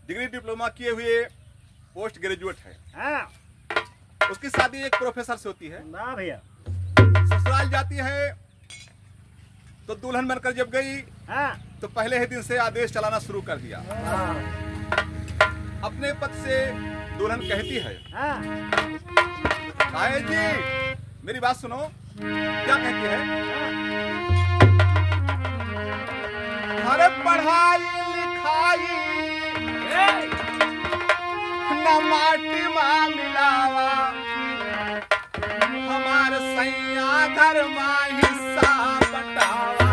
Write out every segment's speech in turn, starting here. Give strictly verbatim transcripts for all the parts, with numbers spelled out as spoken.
डिग्री डिप्लोमा किए हुए पोस्ट ग्रेजुएट है। हाँ। उसकी शादी एक प्रोफेसर से होती है। वाह भैया। ससुराल जाती है तो दुल्हन बनकर जब गई, हाँ। तो पहले ही दिन से आदेश चलाना शुरू कर दिया। हाँ। अपने पति से दुल्हन कहती है, हाँ। "आए जी, मेरी बात सुनो।" क्या कहती है? हाँ। "अरे पढ़ाई लिखाई न माटी मा मिलावा, हमार सैया घर मा हिस्सा बटावा,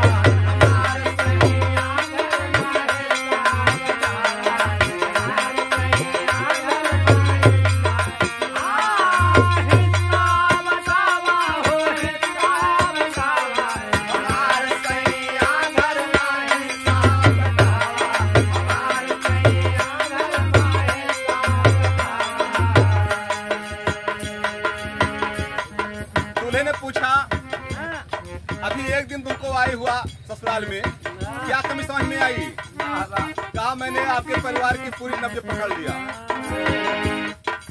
हमार सैया घर मा हिस्सा बटावा, हमार सैया घर मा हिस्सा बटावा, हिस्सा बटावा हो, हिस्सा बटावा, हमार सैया घर मा हिस्सा बटावा, हमार सैया घर मा हिस्सा बटावा।" दूल्हे ने पूछा, हाँ। "अभी एक दिन तुमको आए हुआ ससुराल में, हाँ। क्या कमी समझ में आई?" हाँ, हाँ। कहा, "मैंने आपके परिवार की पूरी नब्ज पकड़ लिया।"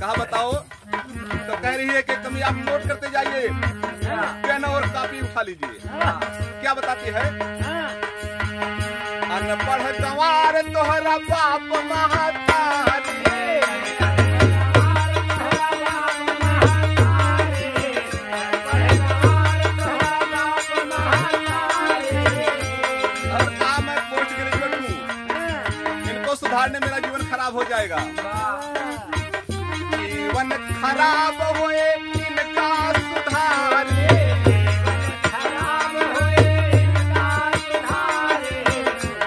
कहा, "बताओ।" तो कह रही है कि कमी आप नोट करते जाइए, हाँ। पेन और कॉपी उठा लीजिए। हाँ। क्या बताती है? हाँ। "अनपढ़ गंवार तोहरा बाप महतारी।" और का मैं पोस्ट ग्रेजुएट हूँ? इनको सुधारने मेरा जीवन खराब हो जाएगा। जीवन खराब होए इनका सुधारे। जीवन खराब होए इनका सुधारे।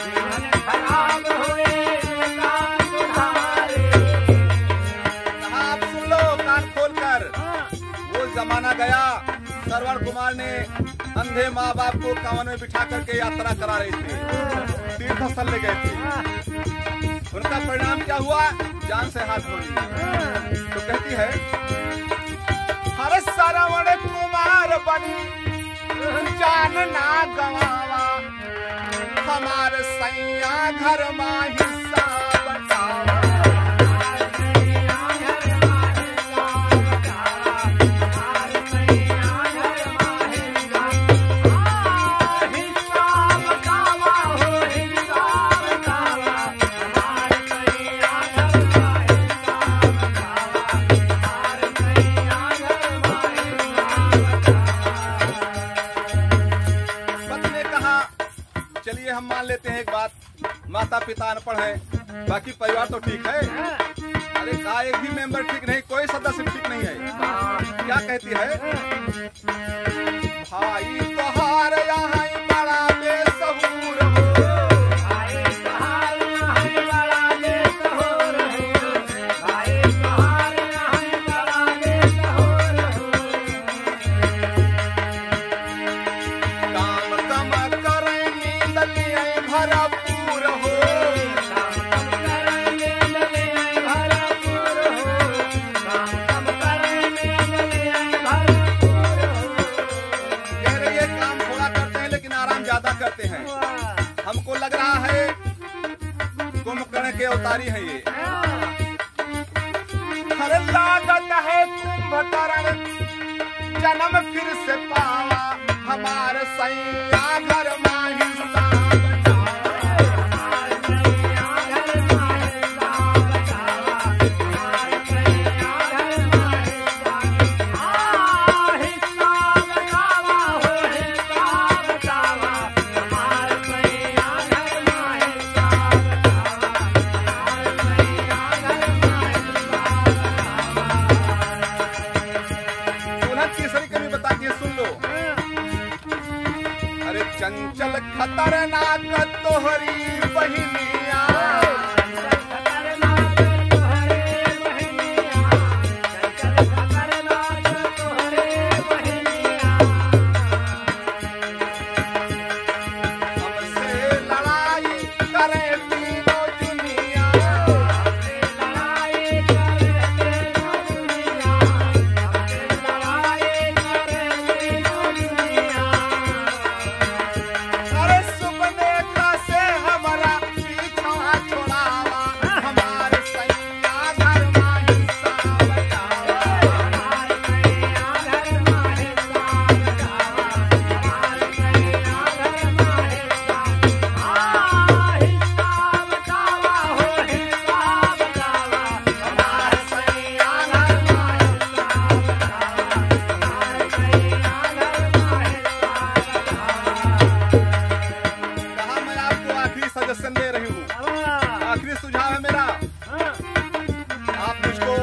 जीवन खराब होए इनका सुधारे। साहब सुन लो कान खोलकर, हाँ। वो जमाना गया, श्रवण कुमार ने अंधे माँ बाप को कांवर में बिठा करके यात्रा करा रहे थे, तीर्थ स्थल ले गए थे। उनका परिणाम क्या हुआ? जान से हाथ धो लिया। तो कहती है, "अरे श्रवण कुमार बन जान ना गवावा, हमार सैया घर मा हिस्सा बटावा।" पति ने कहा, "चलिए हम मान लेते हैं एक बात, माता पिता अनपढ़ हैं, बाकी परिवार तो ठीक है।" अरे का एक भी मेंबर ठीक नहीं, कोई सदस्य ठीक नहीं है। क्या कहती है? भाई तोहार यहाँ बड़ा बेसहूर हो। भाई तोहार यहाँ बड़ा बेसहूर हो। भाई तोहार यहाँ बड़ा बेसहूर हो। काम कम करे नींद लिये भरपूर हो। कह रही है, काम थोड़ा करते हैं लेकिन आराम ज्यादा करते हैं। वाह। हमको लग रहा है कुंभकर्ण के अवतारी हैं ये। हाँ। अरे लागत है कुंभकर्ण जन्म फिर से पावा, हमार सैया घर मा हिस्सा बटावा, हमार सैया घर मा हिस्सा बटावा, हमार सैया घर मा हिस्सा बटावा, हिस्सा बटावा हो, हिस्सा बटावा। दूल्हा तीसरी कमी बताती है, सुन लो। अरे चंचल खतरनाक आखिरी सुझाव है मेरा, आप मुझको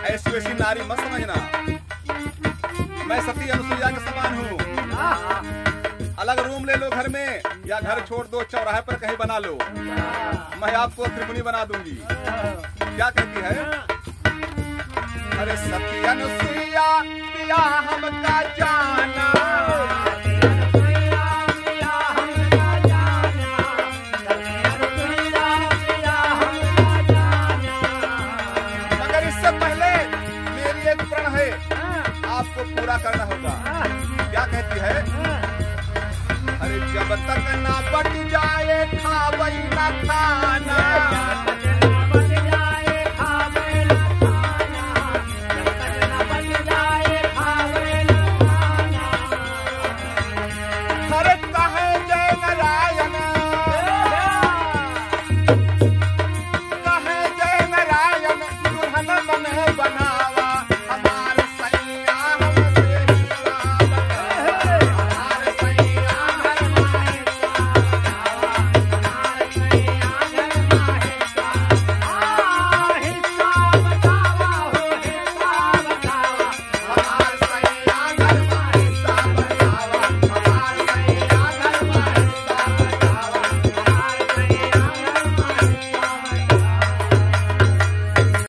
ऐसी वैसी नारी मत समझना। मैं सती अनुसुईया के समान हूँ। अलग रूम ले लो घर में, या घर छोड़ दो, चौराहे पर कहीं बना लो, मैं आपको त्रिपुणी बना दूंगी। क्या कहती है? अरे सती अनुसुईया, पिया हमका जान